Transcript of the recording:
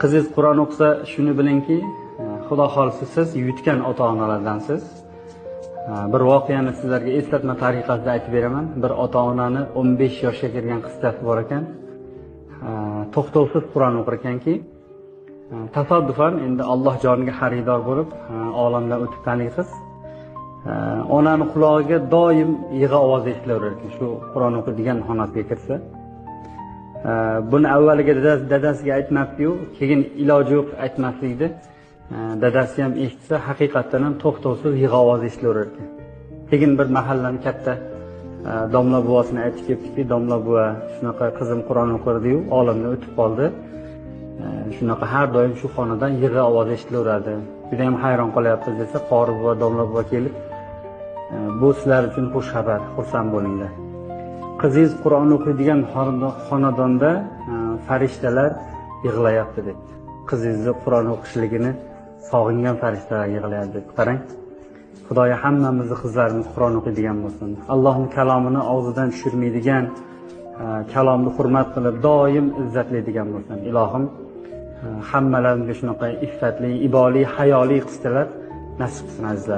Qizingiz Qur'on o'qisa, shuni bilingki, Xudo xolisa siz yutgan ota-onalardansiz. Bir voqeani sizlarga eslatma tariqasida aytib beraman. Bir ota-onani 15 yoshga kirgan qizchasi bor ekan. To'xtovsiz Qur'on o'qir ekanki, tasodifan endi Alloh joniga xaridor bo'lib, olamdan o'tib taniy qiz. Onani qulog'iga doim yig'i ovozi eshitilaverar ekan, shu Qur'on o'qiydigan xonasiga kirsa. Buni avvaliga dadasiga aytmabdi-yu, keyin iloji yo'q aytmaslikdi. Dadasi ham eshitsa, haqiqatdan ham to'xtovsiz yig'i ovozi eshitilaverar ekan. Keyin bir mahallani katta domla buvasini aytib kelibdiki, domla buva, shunaqa qizim Qur'on o'qirdi-yu, olamdan o'tib qoldi. Shunaqa har doim shu xonadan yig'i ovozi eshitilaveradi. Juda ham hayron qolyapmiz desa, qori buva, domla buva kelib, bu sizlar uchun xush xabar, xursand bo'linglar. Qizingiz Qur'on o'qiydigan xonadonda farishtalar yig'layapti dedi. Qizingizni Qur'on o'qishligini sog'ingan farishtalar yig'layapti dedi. Qarang, Xudoyo hammamizni qizlarimiz Qur'on o'qiydigan bo'lsin. Allohning kalomini og'zidan tushirmaydigan, kalomni hurmat qilib doim izzatlaydigan bo'lsin. Ilohim, hammalarimizga shunaqa iffatli, iboli, hayoli qizchalar nasib qilsin azizlar.